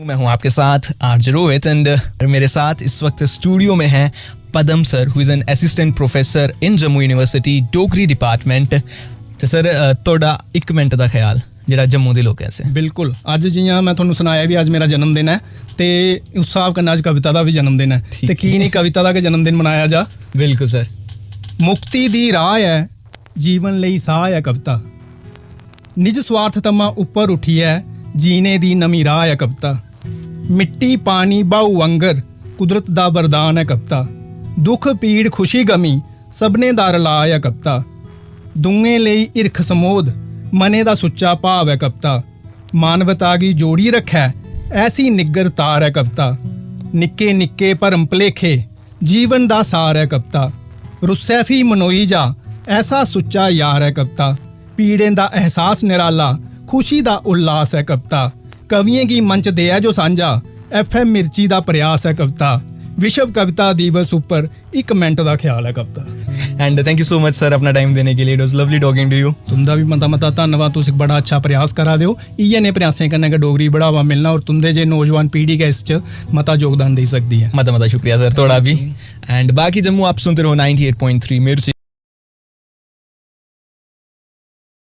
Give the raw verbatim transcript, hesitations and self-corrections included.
मैं हूं आपके साथ आरजे रोहित, एंड मेरे साथ इस वक्त स्टूडियो में है Padam sir, who is an assistant professor in Jammu university Dogri department. तो सर, अ, थोड़ा एक मिनट का ख्याल जेह्ड़ा जम्मू दे लोकें आस्तै। बिल्कुल। अज्ज जि'यां मैं थुहानू सनाया भी अज्ज मेरा जन्मदिन ऐ, ते उस स्हाब कन्नै अज्ज कविता दा बी जन्मदिन ऐ। ठीक। ते की निं कविता दा गै जन्मदिन मनाया जा? बिल्कुल सर। मुक्ति दी राह ऐ, जीवन लेई साह ऐ कविता। निज स्वार्थ थमां उप्पर उठियै जीने दी नमीं राह ऐ कविता। मिट्टी पानी ब्हाऊ आंगर कुदरत दा वरदान ऐ कविता। दुख पीड़ खुशी गमी सभनें दा रलाऽ ऐ कविता। दूएं लेई हिरख समोध मनै दा सुच्चा भाव ऐ कविता। मानवता गी जोड़ी रक्खै ऐसी निग्गर तार ऐ कविता। निक्के निक्के भरम भलेखे जीवन दा सार ऐ कविता। रुस्सै फ्ही मनोई जा ऐसा सुच्चा यार ऐ कविता। पीड़ें दा एहसास निराला, खुशी दा उल्लास ऐ कविता। कवियें गी मंच देऐ जो सांझा, एफ एम मिर्ची दा प्रयास ऐ कविता। विश्व कविता दिवस उप्पर इक मिनट दा ख्याल ऐ कविता। And thank you so much sir अपना टाइम देने के लिए, it was lovely talking to you. तुंदा बी मता मता धन्नवाद, तुस इक बड़ा अच्छा प्रयास करा दे ओ। इ'यै नेह् प्रयासें कन्नै गै डोगरी गी बढ़ावा मिलना और तुंदे जे नौजवान पीढ़ी गै इस च मता योगदान देई सकदी ऐ। मता मता शुक्रिया सर थुआढ़ा बी। एंड बाकी जम्मू आप सुनते रहो नाइंटी एट पॉइंट थ्री मिर्ची।